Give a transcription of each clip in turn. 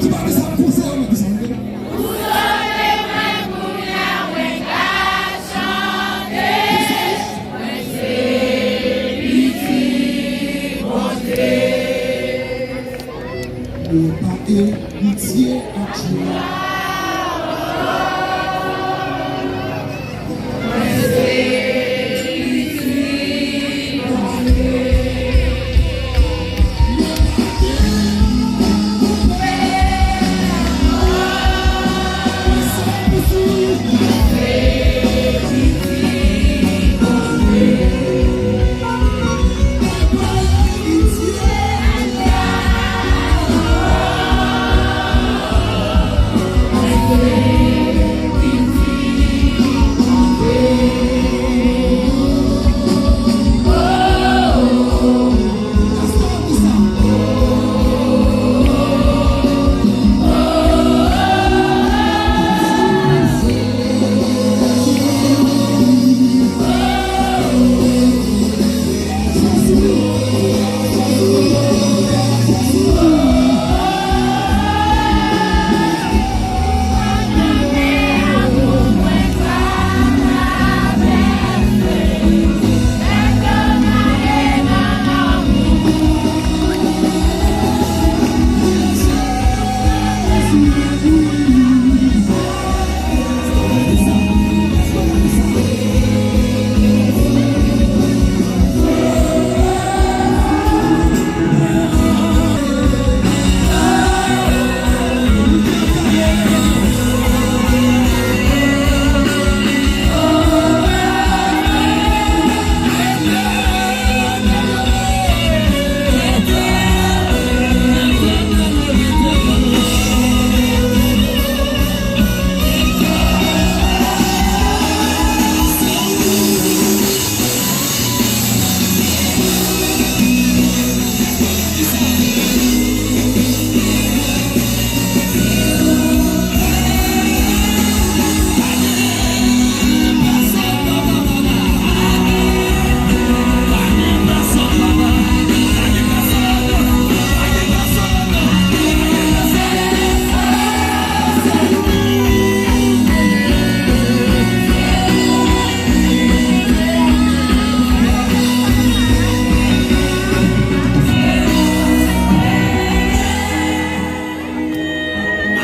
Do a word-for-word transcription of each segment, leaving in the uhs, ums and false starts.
Ti pa bezwen konsèy, mwen di sa. Mwen pa eritye ak Jewova.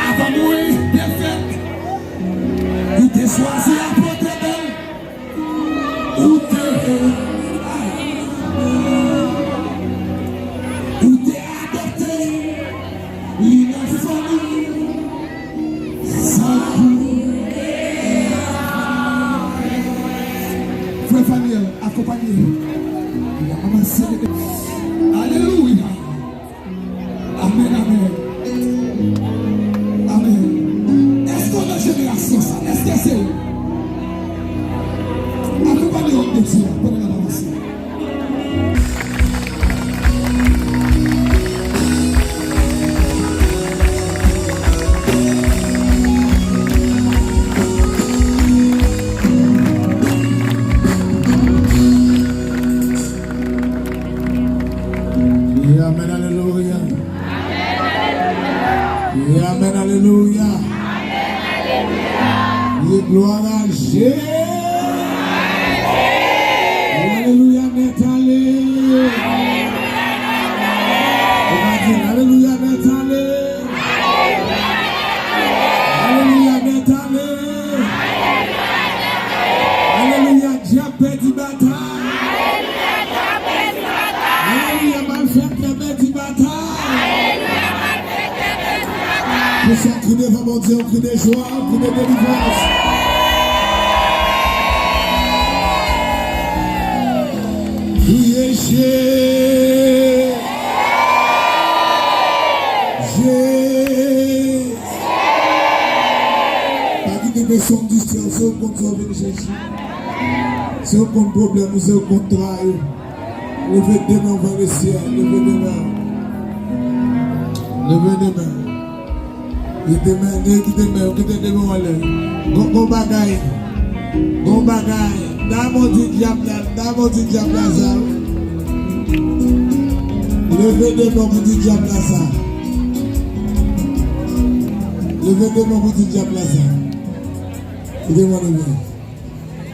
Avan mwen te fèt, ou te chwazi apòte bèl. Ou te, ou te adopte li nan fanmi. Frè Faniel, akonpanye. Alelouya. Amèn, amèn. Amèn. Èske w nan jenerasyon sa? Èske se ou? Akonpanye w ak Bondye a pandan n ap avanse. Wi, amèn, alelouya. Wi, amèn, alelouya. Wi, glwa a Jezi. Alelouya nèt ale. Ou ka di alelouya nèt ale. Alelouya nèt ale. Alelouya, dyab pèdi batay. Alelouya, malfektè pèdi batay. Pou sa, kri devan Bondye, yon kri de jwa, yon kri de delivrans. Kriye Je-, Jezi. Pa kite pèsonn distrè w, se ou k konn sa w vin chèche. Se ou k konn pwoblèm ou, se ou k konn travay ou. Leve de men w vè lesyèl, leve de men w. Leve de men w. Kite men, kite men, kite de men w anlè. Gon, gon bagay, gon bagay. N a modi dyab la, n a modi dyab la sa. Leve de men w pou di dyab la sa. Leve de men pou ti dyab la sa. Leve men, leve.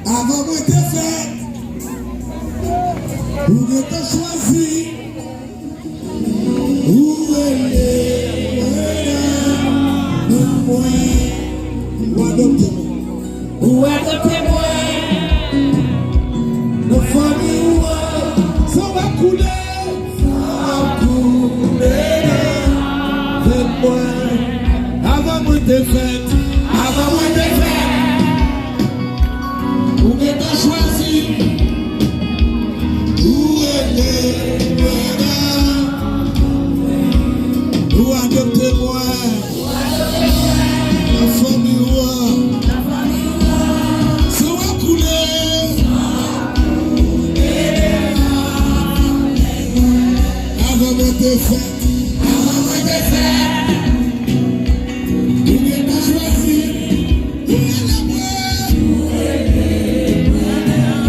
Avan mwen te fèt, ou gentan chwazi. Ou rele mwen nan non mwen. Ou adopte mwen. Ou adopte mwen. Nan fanmi ou an. San w ap koule. San w ap koule nan venn mwen. Avan mwen te fèt. Avan mwen te fèt. Ou gentan chwazi. Ou rele mwen. Ou adopte mwen. Nan fanmi ou an. San w ap koule. Avan mwen te fèt. Avan mwen te fèt. Ou gentan chwazi. Ou rele mwen.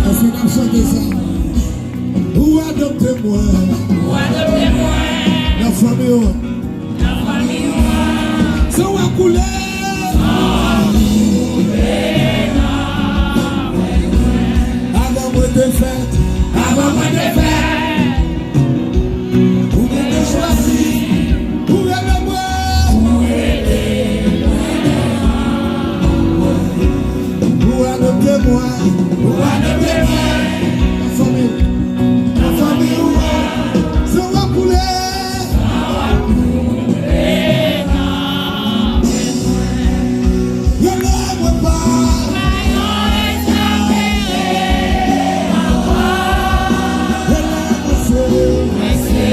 Èske n ap chante sa? Ou adopte mwen. Ou adopte mwen. Nan fanmi w. Nan fanmi w. San w ap koule. San w ap koule. Avan mwen te fèt. Avan mwen te fèt. Ou gentan chwazi. Ou rele mwen. Ou adopte mwen. Ou adopte mwen. Nan fanmi. Nan fanmi ou an. San w ap koule. Rele mwen pa. Rele mwen se.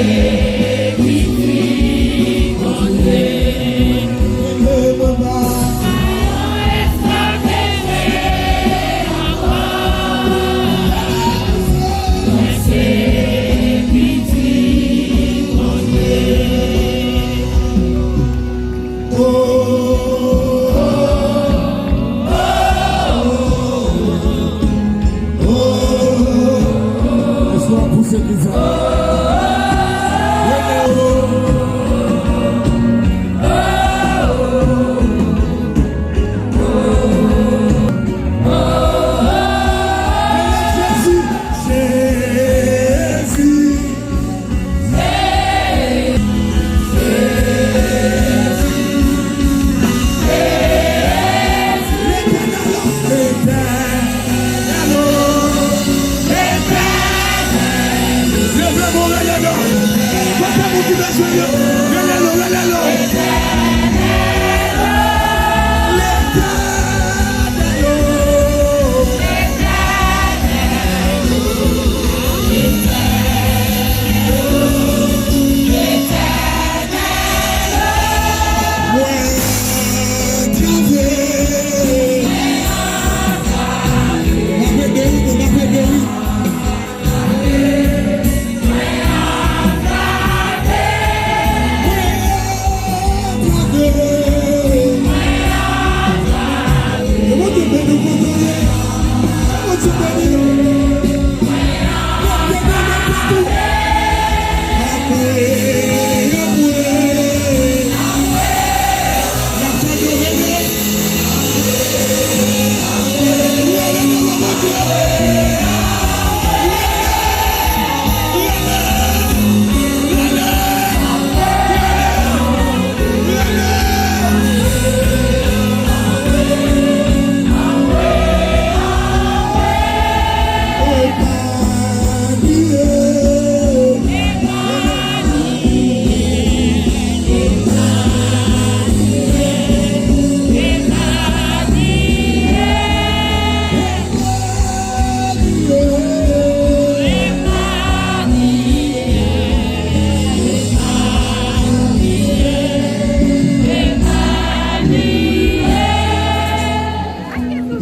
Èske w ap pouse kri sa? Jezi, Jezi. Leve men w, rele non. Kote moun ki bezwen yo? Rele non, rele non. Letènèl. Mwen antrave. M ap ede wi, m ap ede wi.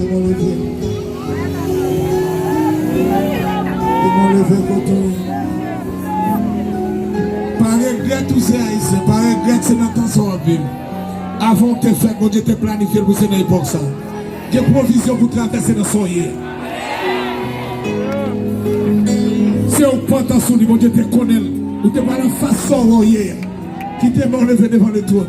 Demen leve. Demen leve kote w ye. Pa regrèt ou se Ayisyen, pa regrèt se nan tan sa w ap viv. Avan w te fèt, Bondye te planifye l pou se nan epòk sa. Gen pwovizyon pou travèse nan sa w ye a. Se ou k pantan sou li, Bondye te konnen l. Ou te pral anfas sa w ye a. Kite men w leve devan letwòn.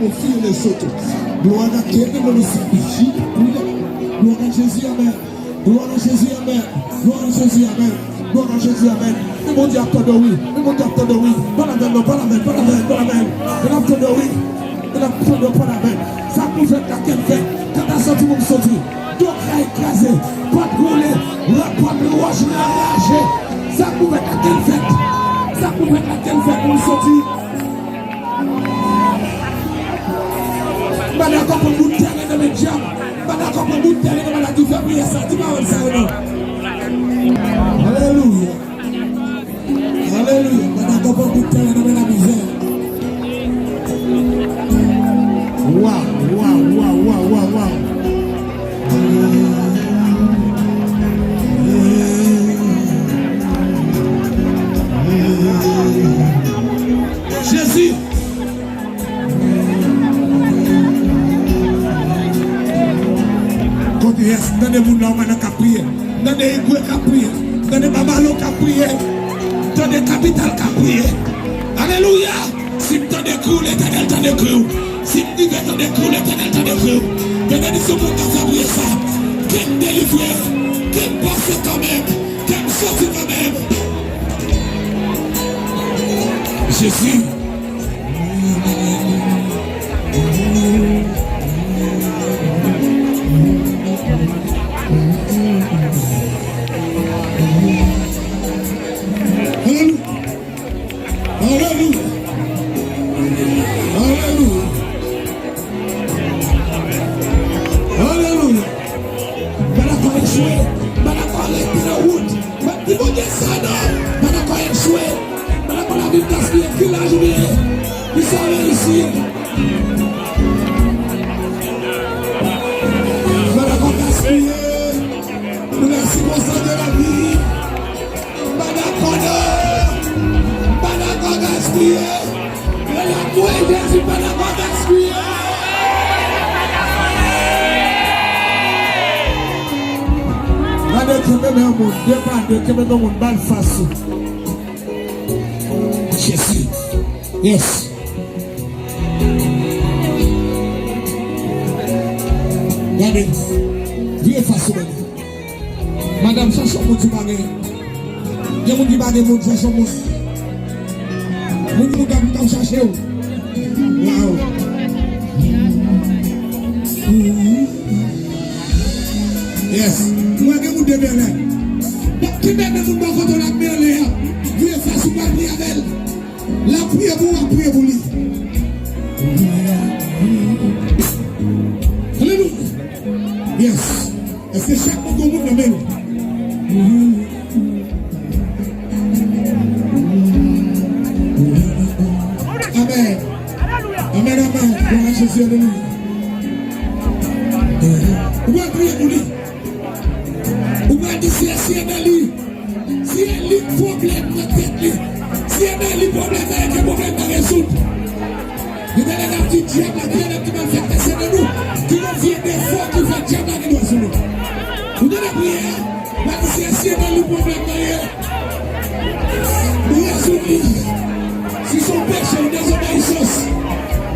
mo fire soto. Glwa a Dieu, glwa a Jezi, amèn. Glwa a Jezi, amèn. Glwa a Jezi, amèn. Glwa a Jezi, amèn. Men Bondye ap tande w, wi. Men Bondye ap tande w, wi. Pale avè l non, pale avè l, pale avè l, pale avè l. Men l ap tande w, wi. Men l ap tande w, pale avè l. Sa k pou fèt la, ke l fèt. Kanta soti pou m soti. Do kay kraze. Pòt woule. Pòt wòch raje. Sa k pou fèt la, ke l fèt. Sa k pou fèt la, ke l fèt pou m soti. M pa dakò pou bout tèren nan men dyab. M pa dakò pou bout tèren nan maladi. Fè priyè sa. Di pawòl sa yo non. Alelouya. Alelouya. M pa dakò pou bout tèren nan men lamizè. Waw, waw, waw, waw, waw, waw. Jezi. M tande moun la, ou nan k ap priye. M tande Igwe k ap priye. M tande Babalo k ap priye. M tande Kapital k ap priye. Alelouya! Si m tande kri w, Letènèl tande kri w. Si m rive tande kri w, Letènèl tande kri w. Benediksyon pou moun k ap fè priye sa. Ke m delivre, ke m pase kanmenm, ke m soti kanmenm. Jezi. Alelouya. Alelouya. Alelouya. Alelouya. M pa dakò echwe. M pa dakò rete nan wout. Mwen di Bondye sa non. M pa dakò echwe. M pa dakò lavi m gaspiye. Ki laj ou ye? Ki sa w reyisi? M pa dakò gaspiye. Pou lè sikonstans de lavi. M pa dakò non. M pa dakò gaspiye. Lè l ap mouri, Jezi pa dakò gaspiye. Gade, kenbe men yon moun, de pa de, kenbe men yon moun, ba l fas ou. Jezi. Yes. Gade, vire fas ou, gade. Madanm, chache yon moun si w pa gen. Gen moun ki pa gen moun, chache yon moun. Moun, moun k ap, k ap chache w. Wow. Yes. Mwen gen moun de Bèlè. Donk, ki bèl moun bò kote w l ap Bèlè a. Vire fas ou, pral priye avè l. L ap priye pou w, w ap priye pou li. Alelouya. Yes. Èske chak moun gen moun nan men l? Amèn. Amèn, amèn. Glwa a Jezi, alelouya. Ou pral priye pou li. Ou pral di, Seyè, si e nan li, si e li k pwoblèm nan tèt li, si e nan li pwoblèm nan ye, ke pwoblèm nan rezoud. Genlè n ap di dyab la, genlè ki malfektè se nan nou, ki gon vye defo ki fè dyab la gen dwa sou nou. Ou tande priyè a? Pral di, Seyè, si e nan li pwoblèm nan ye, rezoud li. Si se yon peche, yon dezobeyisans,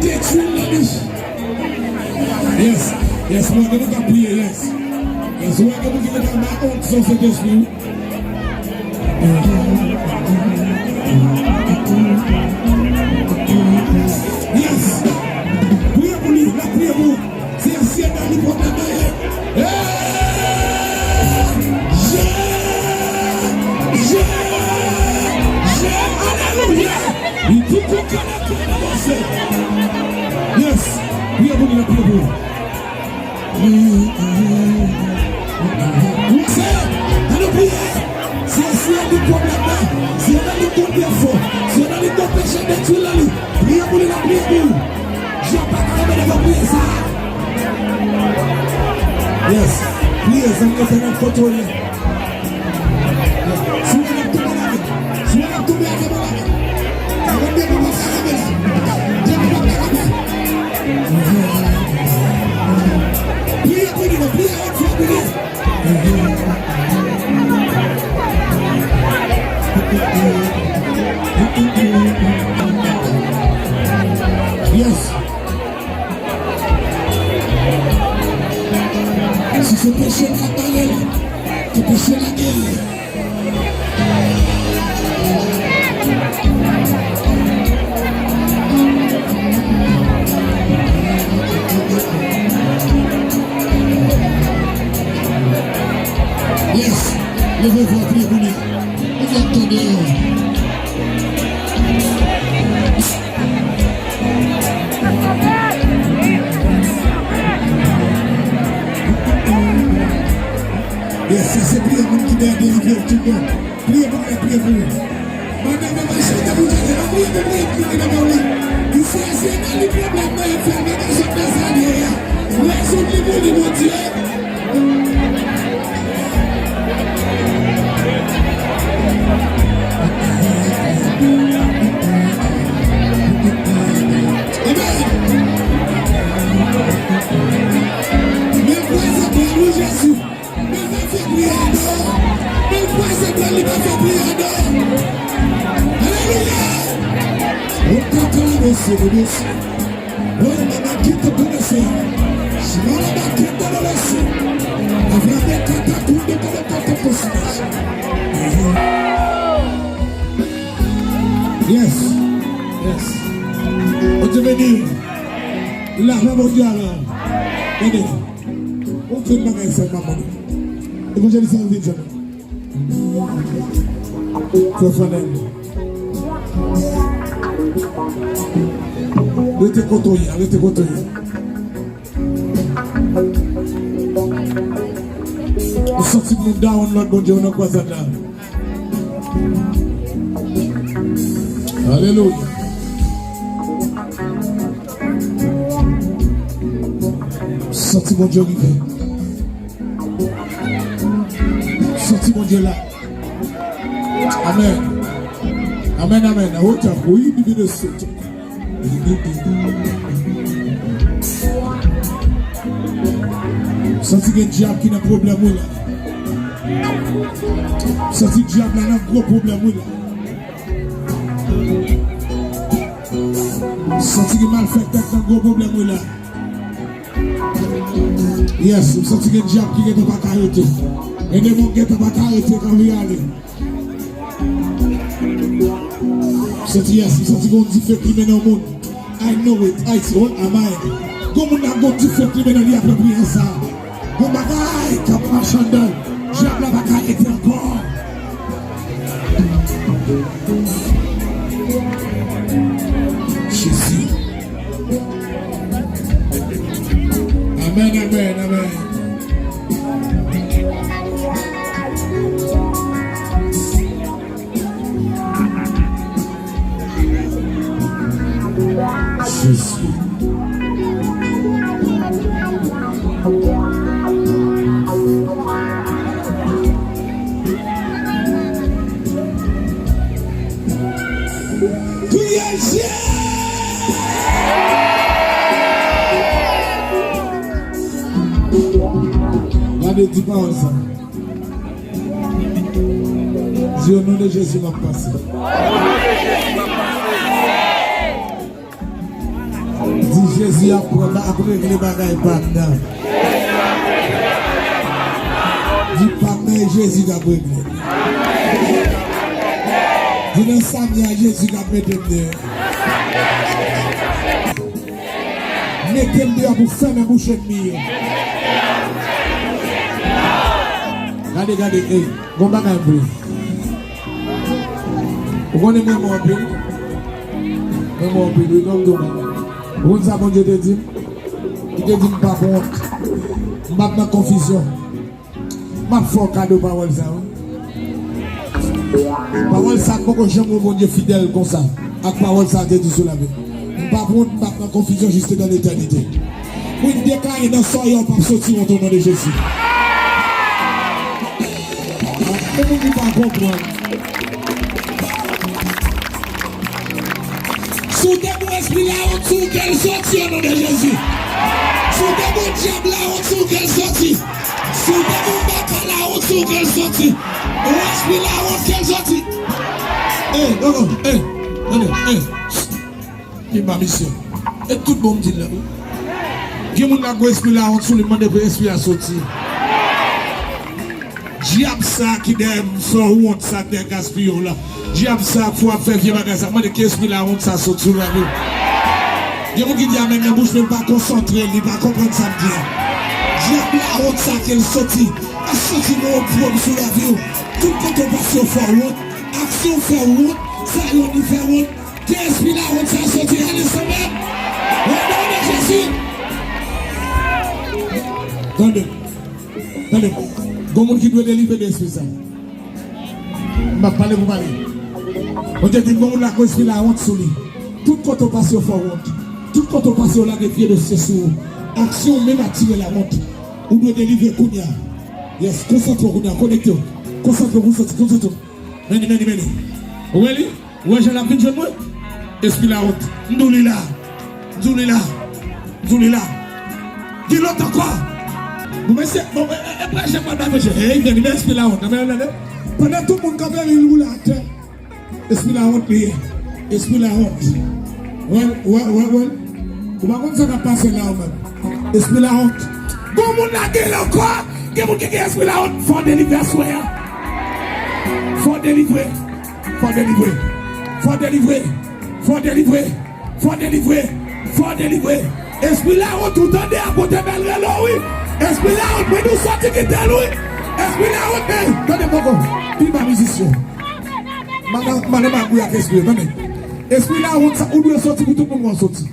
detwi l nan li. Yes, yes, mwen gen moun k ap priye, yes. Yes, ou wè gen moun ki gentan bay onksyon Sentespri, wi. Yes. Priye pou li, n ap priye pou ou. Se ansyen nan li pwoblèm nan ye. Hey! Je, je, je, alelouya. Li tou kou kale kale avanse. Yes. Priye pou li, n ap priye pou ou. Ou se, ann nou priye. Se ansyen li pwoblèm nan. Se nan li tout defo. Se nan li tout peche, detwi l nan li. Priye pou li, n ap priye pou ou. Jan pa ka tonbe devan priye sa. Yes. Priye, zanmi, Letènèl kote w ye. Si w wè n ap tonbe, leve. Si w wè n ap tonbe, leve, leve. Leve, leve, leve, leve. Leve, leve, leve. Priye pou li, priye yon fwa pou li. Yes. Si se peche k ap bare l, ke peche lage l. Yes. Leve vwa, priye pou li. Ou mèt tande. Yes, sa se priye moun ki dèyè delivre w tout bon. Priye pou mwen, priye pou ou. Madanm nan chante pou Jezi, pa priye pou priye pou li nan men li. Li se, se nan li pwoblèm nan ye fè l, men sot nan sa li ye a. Rezoud li pou li, Bondye. Amen. Men prezante l, wi, Jezi. Oi, mama, kita por ese. Shimala, bakita por ese. Abraham, kata, kundo, kata, kata, por ese. Yes. Yes. Bondye beni. Lave Bondye ala. Beni. Ou tout bagay sa, maman. Evanjelis Alvin Jean. Frè Fanel. Rete kote w ye, rete kote w ye. Ou santi moun down lòt Bondye nan kwazad la. Alelouya. Santi Bondye rive. Santi Bondye la. Amèn. Amèn, amèn. Awo tap, wi, bibi de sot. Santi gen dyab ki nan pwoblèm ou la. Santi dyab la nan gwo pwoblèm ou la. Santi gen malfektè k nan gwo pwoblèm ou la. Yes, m santi gen dyab ki gentan pa ka rete. Gen demon k gentan pa ka rete, k anvi ale. M santi, yes, m santi gen yon dife k limen nan moun. I know it, I see, what am I? Gon moun la gon dife k limen nan li apre priyè sa. Gon bagay k ap mache anndan. Dyab la pa ka rete ankò. Jezi. Amèn, amèn, amèn. Jezi. Kriye Jezi! Gade, di pawòl sa. Di, "O non de Jezi, m ap pase." Di, "Jezi ap pran, ap regle bagay pa m nan." Di, "Pa m nan, e Jezi k ap regle." Di, "Nan sa m ye a, Jezi k ap mete m deyò." Mete m deyò pou fèmen bouch ènmi yo. Gade, gade, ey, gon bagay m vle. Ou konnen mwen renmen w anpil. Mwen renmen w anpil, wi, non, m tou renmen w. Ou konn sa Bondye te di m? Li te di m pa pou wont. M p ap nan konfizyon. M ap fè w kado pawòl sa, wi. Pawòl sa, m poko janm wè Bondye fidèl konsa ak pawòl sa te di sou lavi m. M p ap wont, m p ap nan konfizyon jis dan letènite. Wi, m deklare nan sa w ye a, w p ap soti wont o non de Jezi. Gen moun ki pa konprann. Si w te bon espri lawont sou w, ke l soti o non de Jezi. Si w te bon dyab lawont sou w, ke l soti. Si w te bon baka lawont sou w, ke l soti. Ou espri lawont, ke l soti. Ey, non, non, ey, tande, ey. Li pa misye. E tout bon m di l la, wi. Gen moun la gwo espri lawont sou li, mande pou espri a soti. Dyab sa ki dèyè m fè w wont sa, dèyè gaspiye w la. Dyab sa pou ap fè vye bagay sa. Mande ki espri lawont sa sot sou lavi w. Gen moun ki di amèn nan bouch, men l pa konsantre, li pa konprann sa m di a. Dyab lawont sa ke l soti. L soti nan yon pwòb sou lavi w. Tout kote w pase, yo fè w wont. Aksyon fè w wont. Sa yo di fè w wont. Ke espri lawont sa soti. Ale, sanble. O non de Jezi. Tande. Tande, gon moun ki dwe delivre de espri sa. M ap pale pou pale. Bondye di m gon moun la gon espri lawont sou li. Tout kote w pase, yo fè w wont. Tout kote w pase, yo lage vye dosye sou ou. Aksyon w menm atire lawont. Ou dwe delivre kounye a. Yes, konsantre w kounye a, konekte w. Konsantre w, konsantre w, konsantre w. Meni, meni, meni. Ou wè li? Ou wè jan l ap vin jwenn mwen? Espri lawont. M di w li la. M di w li la. M di w li la. Gen lòt ankò. Bon, mesye, bon, e, e, e, prèche mwen pa prèche. Ey, gen li, men espri lawont. Nan men l, pandan tout moun kanpe, li woule atè. Espri lawont li ye. Espri lawont. Wè, wè, wè, wè. Ou pa konn sa k ap pase la, ou menm. Espri lawont. Gon moun la gen l ankò. Gen moun ki gen espri lawont. Fò w delivre aswè a. Fò w delivre. Fò w delivre. Fò w delivre. Fò w delivre. Fò w delivre. Fò w delivre. Espri lawont, ou tande, a pote bèl relo, wi. Espri lawont, mwen di w soti kite l, wi. Espri lawont, ey, tande poko. Pi ba mizisyen. Madan, madan Magouy ak espri yo, tande. Espri lawont sa, ou dwe soti pou tout moun wè w soti.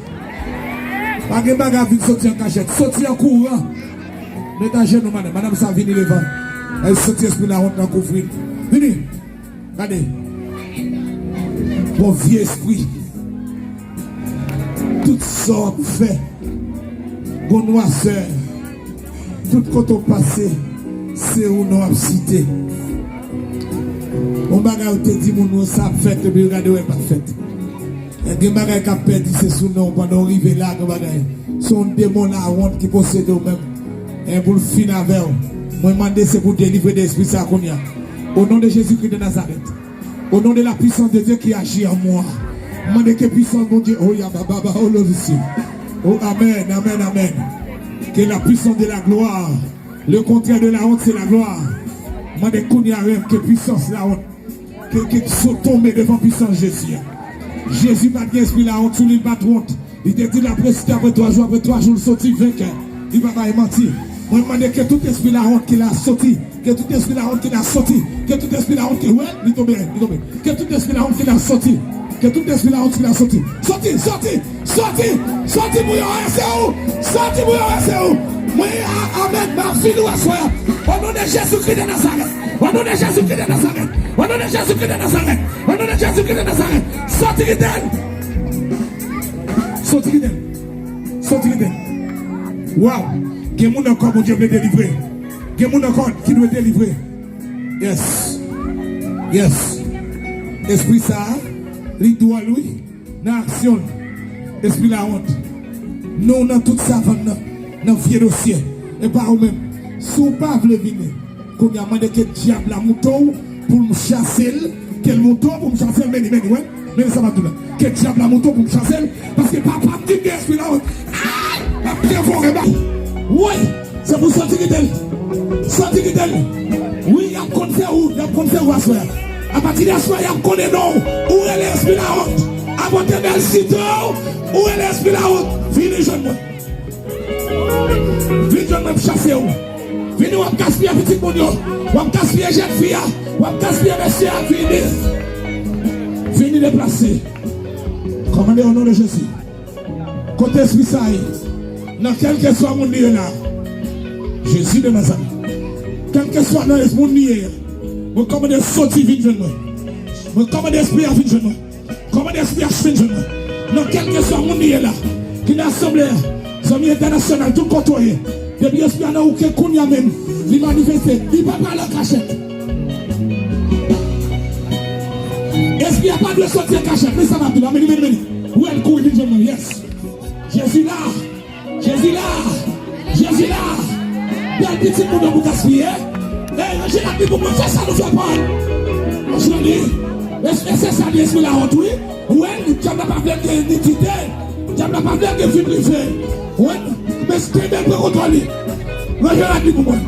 Pa gen bagay vin soti an kachèt. Soti an kouran. Met ajenou, madanm. Madanm sa vini devan. Ay, soti espri lawont nan kouvri l. Vini. Gade. Bon vye espri. Tout sa w ap fè. Gon nwasè. Tout kote w pase, se ou non ap site. Yon bagay ou te di moun ou sa ap fèt, epi yo gade wè pa fèt. E gen bagay k ap pèdi, se sou non w pandan w rive la, gen bagay. Se yon demon lawont ki posede w menm. E pou l fin avè w. Mwen mande se pou w delivre de espri sa kounye a. O non de Jezikri de Nazarèt. Au nom de la puissance de Dieu qui agit en moi. Mande ke pwisans Bondye. Oh, ya, ba, ba, ba, oh, Lord, ici. Oh, amen, amen, amen. Que la puissance de la gloire. Le contraire de la honte, c'est la gloire. Mande kounye a menm ke pwisans lawont. Ke, ke so tonbe devan pwisans Jezi a. Jezi pa t gen espri lawont sou li, li pa t wont. Li te di l ap resite apre twa jou, apre twa jou l soti venkè. Li pa bay manti. Mwen mande ke tout espri lawont ki la soti. Ke tout espri lawont ki la soti. Ke tout espri lawont ki, wè, li tonbe, li tonbe. Ke tout espri lawont ki la soti. Ke tout espri lawont ki la soti. Soti, soti, soti, soti pou yo wè se ou. Soti pou yo wè se ou. Mwen, a, amèn, m ap vini w aswè a. O non de Jezikri de Nazarèt. O non de Jezikri de Nazarèt. O non de Jezikri de Nazarèt. O non de Jezikri de Nazarèt. Soti kite l. Soti kite l. Soti kite l. Waw. Gen moun ankò Bondye vle delivre. Gen moun ankò ki dwe delivre. Yes. Yes. Espri sa a, li dwòl wi. Nan aksyon l. Espri lawont. Non w nan tout savann nan. Nan vye dosye. E pa ou menm. Si w pa vle vini. Kounye a, mande ke dyab la moute w pou m chase l, ke l moute w pou m chase l, men li, men li, wè. Men li sa m ap di w la. Ke dyab la moute w pou m chase l, paske papa m di m gen espri lawont. Ay! M ap devore ba. Woy! Se pou soti kite l. Soti kite l. Wi, y ap konn fè ou, y ap konn fè ou aswè a. Apati de aswè, y ap konnen non w. Ou rele espri lawont. Apot Ebèl site w, ou rele espri lawont. Vini jwenn mwen. Vin jwenn mwen, m chase w. Vini, w ap gaspiye pitit moun yo. W ap gaspiye jèn fi a. W ap gaspiye mesye a. Vini. Vini deplase. Kòmande o non de Jezi. Kote espri sa ye? Nan kèlkeswa moun li ye la. Jezi de Nazarèt. Kèlkeswa nan moun li ye a. Mwen kòmande soti vin jwenn mwen. Mwen kòmande espri a vin jwenn mwen. Kòmande espri a vin jwenn mwen. Nan kèlkeswa moun li ye la, ki nan asanble a, zanmi entènasyonal, tout kote w ye. Depi espri a nan ou ke kounye a menm, li manifeste, li pa pale an kachèt. Espri a pa dwe soti an kachèt, men sa m ap di la, men li, men li, men li. Ou wè l kouri vin jwenn mwen, yes. Jezi la. Jezi la! Jezi la! Bèl pitit moun yo pou gaspiye. Ey, ranje lap li pou mwen, fè sa nou fè pa. Joli. E, e se sa li espri lawont, wi. Wi, dyab la pa vle gen nidite. Dyab la pa vle gen vin rive. Wi, men kenbe l pran kontwòl li. Ranje lap li pou mwen.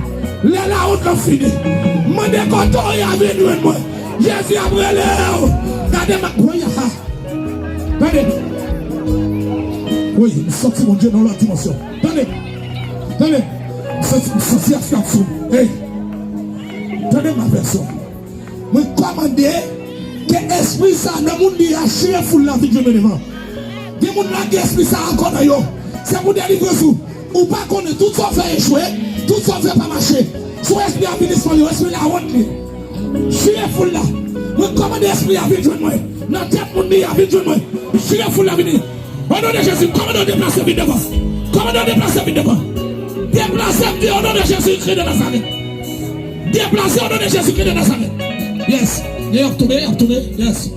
Lè lawont lan fini. Mande kote w ye a vin jwenn mwen. Jezi ap rele w. Gade m ap pran ya. Tande. Wi, m santi Bondye nan lòt dimansyon. Tande. Tande. M santi, m santi afyasyon. Ey. Tande m avèsyon. Mwen kòmande ke espri sa nan moun li a chire foul la vin jwenn mwen devan. Gen moun la gen espri sa ankò nan yo. Se pou delivrans ou. Ou pa konnen tout sa w fè echwe, tout sa w fè pa mache. Se yon espri avinisman li, yon espri lawont li. Chire foul la. Mwen kòmande espri a vin jwenn mwen. Nan tèt moun li a vin jwenn mwen. Chire foul la vini. O non de Jezi, kòmande w deplase vin devan. Kòmande w deplase vin devan. Deplase m di o non de Jezikri de Nazarèt. Deplase o non de Jezikri de Nazarèt. Yes. Ye ap tonbe, ap tonbe. Yes.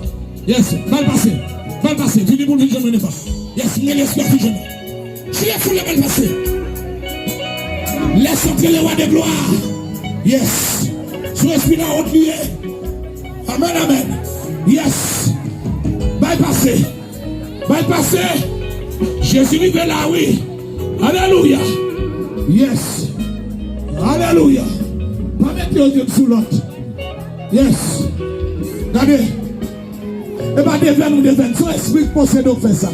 Yes. Bal pase. Bal pase. Vini pou vin jwenn mwen devan. Yes. Mwen lespri a vin jwenn mwen. Chire foul la bal pase. Lès antre le wa de glwa. Yes. Sou espri lawont li ye. Amen, amen. Yes. Bay pase. Bay pase. Jezi rive la, wi. Alelouya. Yes. Alelouya. Pa mete yo youn sou lòt. Yes. Gade. E pa devèn ou devèn. Se yon espri k posede w fè sa.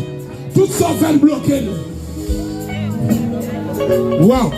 Tout sa w fè l bloke l. Waw.